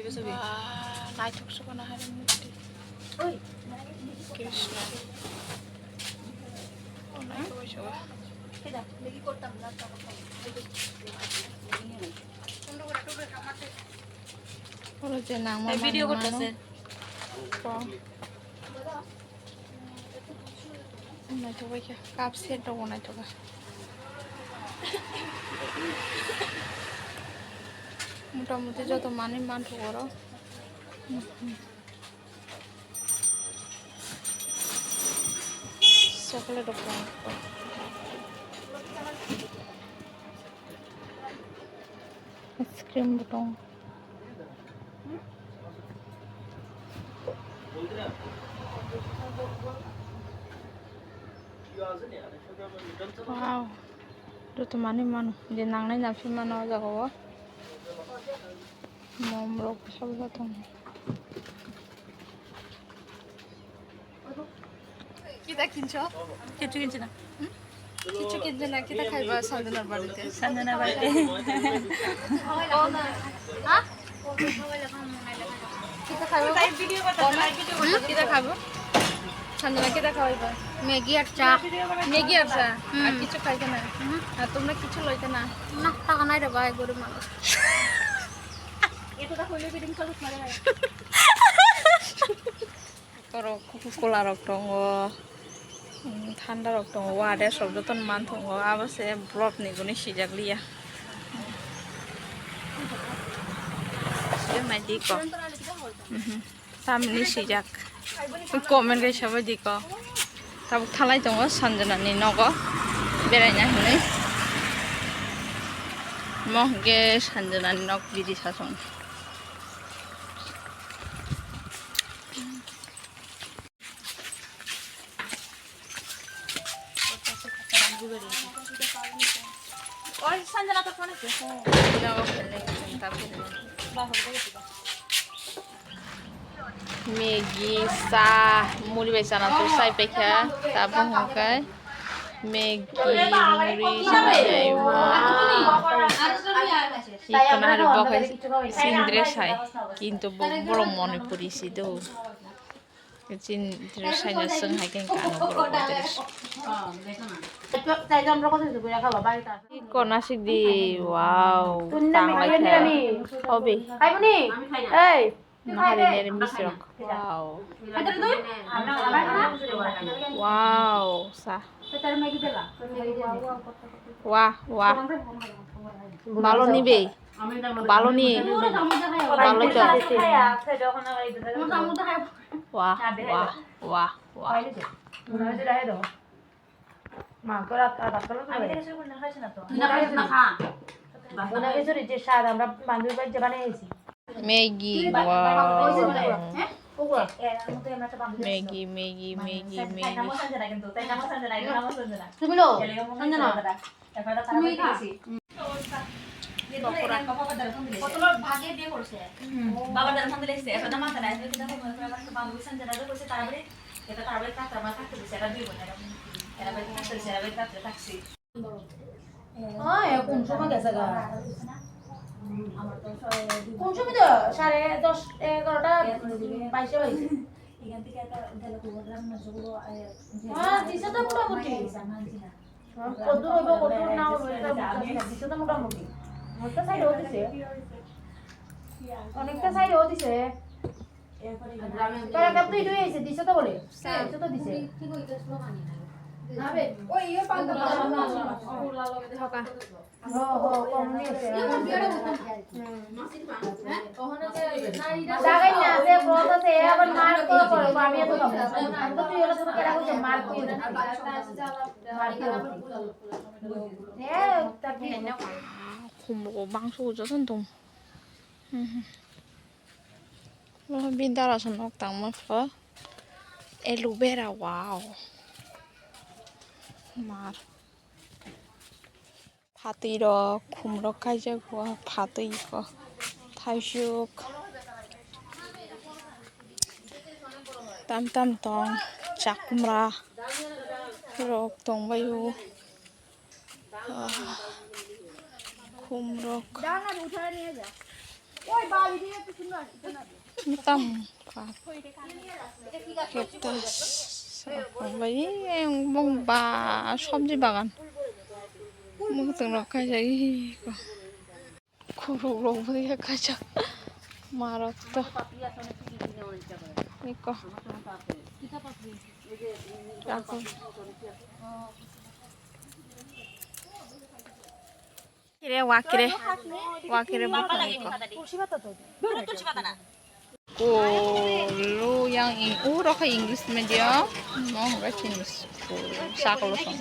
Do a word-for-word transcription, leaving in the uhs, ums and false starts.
Ba, naithok se bono hai murti. Krishna. O naithok se. Oro je nangma video manwi mano. Kortose. Ko. Naithok bai kha, cup set rok bo naithok kha. Mota moti joto manwi manthogo oro. Chocolate rok tongo. Ice cream bo tongo. Wow. Joto manwi mano. Je nangnai nangphimano o jaga o. Mom rok bwsa bwsa tongo. Kita kincho? Kichu kincho na. Hmm? Kichu kincho na, kita khaiba Sanjana barite. Sanjana barite. Ha? Kita khaiba. Hmm? Kita khaiba. Sanjana kita khaiba. Maggi ar cha. Maggi ar cha. Hmm. Ar kichu khaite na. Hmm. Ar tomra kichu loite na. Na, taka nai re bhai, gorib manush. Borok Coca-Cola rok tongo, mm, thanda rok tongo, water rok jotono man tongo, abo se block ni hwnwi swijak liya. Swijak nai di ko. Mhm. Tamni swijak. Comment khe sabai di ko. Tabuk thalai tongo Sanjana ni nogo beraina hwnwi. Mo hwnkhe Sanjana ni nok bidi sasong. Maggi, sa, muri bai chana chuk sai paikha, tabuk hwnkhe Maggi, muri sanai, wow. Iko nahari bo khai sindre sai, kintu bo borok Manipuri si do. Chin dress haino chwng hai khe kano borok dress. Iko nasik di, wow, tang lai khe. Obi. Nahari neri misrok. Wow. Wow, sa. Wah, wah. Baloni be. Baloi to. Wah, wah, wah, wah. Maggi, wow. Maggi, Maggi, Maggi, Maggi. কোন সময় গেছে গা? কোন সময় তো সাড়ে দশ, এগারোটা বাইশে হয়েছে। হ্যাঁ, দিছে তো মোটামুটি। কত হইব, কত না হইব, এটা বুঝতেছি না। দিছে তো মোটামুটি। অনেকটা সাইডেও দিছে। অনেকটা সাইডেও দিছে। প্যারাগ্রাফ তো এটাই আছে, দিছে তো বলে। দিছে তো দিছে। হো, হো, কম দিছে। হুম। লাগাই না, যে বলতো সে আবার মার করে করে, আমি এত কম। আমি তো তুই ওরা শুধু কেন করছে, মার করে। মার করে। এ, তার কি? Khumbo bangso jotono dong. O bini dara se nok tangma pho. Aloe vera, wow. Mar. Phatwi rok, khum rok kaijak o, phatwi o, thaisuk. Tam tam tong, chakumra rok tongbai o. Ah, khum rok. Tam ka. Kepta. Bai, bong ba, sobji bagan. Mung tong rok kai jai ko. Khuruk rok bwya kaisa marok to. Niko. Kire wakire. Wakire bukhang niko. Kulu yang ing-, uro khe English medium. Mo hwnkhe chini school. Sakolo song.